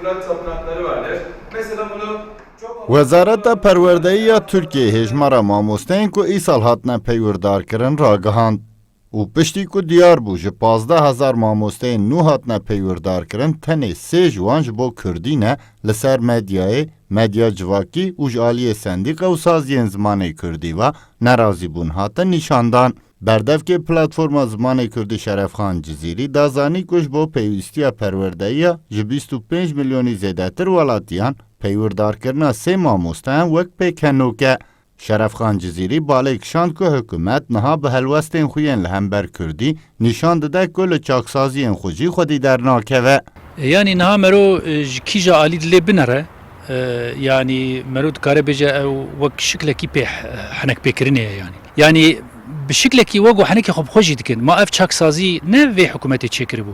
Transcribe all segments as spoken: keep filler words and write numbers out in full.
Evlat tapınakları vardır. Mesela bunu çok Wezareta Perwerdeyî ya Tirkiyeyê hêjmara mamosteyên ku îsal hatine peywirdarkirin ragihand. Û piştî ku diyar bû ji pazdeh hezar mamosteyên nû hatine peywirdarkirin, tenê sê ji wan ji bo kurdî ne, li ser medyayê, medya civakî û ji aliyê sendîqe û saziyên zimanê kurdî ve nerazîbûn hatin nîşandan. Berdevkê Platforma Zimanê Kurdî Şerefxan Cizîrî da zanî ku ji bo pêwîstiya perwerdeyiya ji bîst û pênc milyonî zêdetir welatiyan peywirdarkirina sê mamosteyan wek pêkenok e. Şerefxan Cizîrî balê kişand ku hikûmet niha bi helwestên xwe yên li hember kurdî nîşan dide ku li çaksaziyên xwe jî xwedî dernakeve. Yanî niha mero, e, ji kîja alî dilê binere, e, yanî mero dikare bêje ew wek şiklekî pê, e, henekpêkirinê ye yanî. Yanî bi şiklekî wek û henekê xwe bi xwe jî dikin. Ma ev çaksazî ne vê hikûmetê çêkiribû.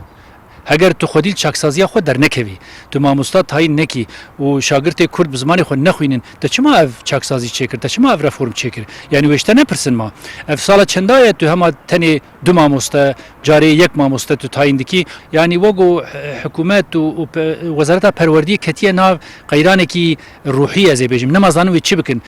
Heger tu xwedî li çaksaziya xwe dernekevî, tu mamosta tayîn nekî û şagirtê kurd bi zimanê xwe nexwînin, te çima ev çaksazî çêkir, te çima ev reform çêkir? Yanî wê ji te nepirsin ma. Ev sala çenda ye tu hema tenê du mamoste, carê yek mamoste tu tayîn dikî? Yanî wek û, e, hikûmet û, û pe-, Wezareta Perwerdiyê ketiye nav qeyranekî ruhî, ez ê bêjim. Nema zanin wê çi bikin.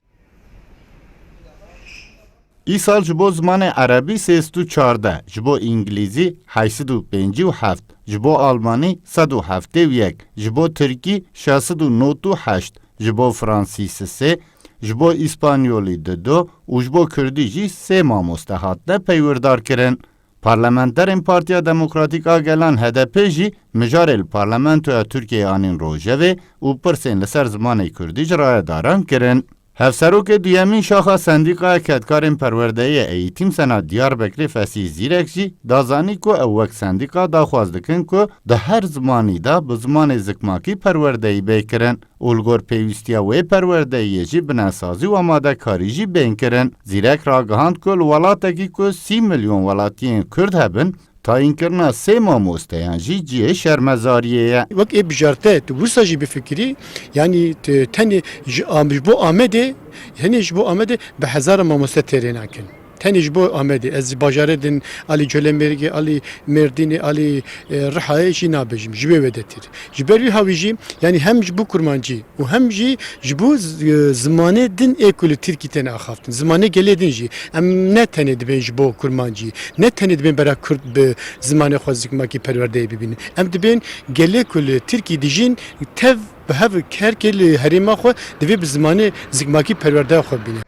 Îsal ji bo zimanê erebî sê sed û çardeh, ji bo îngilîzî heşt sed û pêncî û heft, ji bo almanî sed û heftê û yek, ji bo tirkî şeş sed û nod û heşt, ji bo fransîsî sê, ji bo îspanyolî dido û ji bo kurdî jî sê mamoste hatine peywirdarkirin. Parlamenterên Partiya Demokratîk a Gelan H D P jî mijarê li Parlamentoya Tirkiyeyê anîn rojevê û pirsên li ser zimanê kurdî ji rayedaran kirin. Hevserokê duyemîn şaxa Sendîkaya Kedkarên Perwerdeyê ya Eğitim Sena Diyarbekirê Fesîh Zîrek jî da zanî ku ew wek sendîka daxwaz dikin ku di her zimanî de bi zimanê zikmakî perwerdeyî bê kirin û li gor pêwîstiya wê perwerdeyiyê jî binesazî û amadekarî jî bên kirin. Zîrek ragihand ku li welatekî ku sî milyon welatiyên Kurd hebin, tayînkirina sê mamosteyan jî cihê şermezariyê ye. Wek ê bijarte tu wisa jî bifikirî, yanî tu tenê ji Am-, ji bo Amedê, tenê ji bo Amedê bi hezara mamoste têrê nakin. Tenê ji bo Amedê, ez bajarê din alî Colemêrgê, alî Mêrdînê, alî, e, Rihayê jî nabêjim, ji wê wêdetir. Ji ber wî hawî jî, yanî hem ji bo kurmancî û hem jî ji bo z-, e, zimanê din ê ku li Tirkî tên axaftin. Zimanê gelê din jî. Em ne tenê dibên ji bo kurmancî, ne tenê dibên bera kurd bi zimanê xwe zikmakî perwerdeyê bibînin. Em dibên gelê ku li Tirkî dijîn tev bi hev kerkê li herêma xwe divê bi zimanê zikmakî perwerdeya xwe bibînin.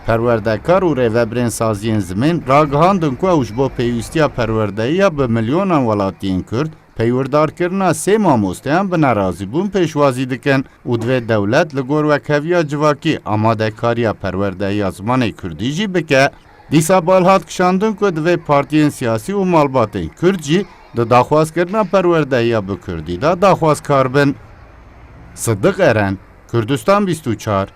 Perwerdekar û rêvebirên saziyên zimên ragihandin ku ew ji bo pêwîstiya perwerdeyiya bi milyonan welatiyên Kurd peywirdarkirina sê mamosteyan bi nerazîbûn pêşwazî dikin û divê dewlet li gor wekheviya civakî amadekariya perwerdeyiya zimanê kurdî jî bike. Dîsa bal hat kişandin ku divê partiyên siyasî û malbatên kurd jî di daxwazkirina perwerdeyiya bi kurdî de daxwazkar bin. Sidiq Eren, Kurdistan bîst û çar.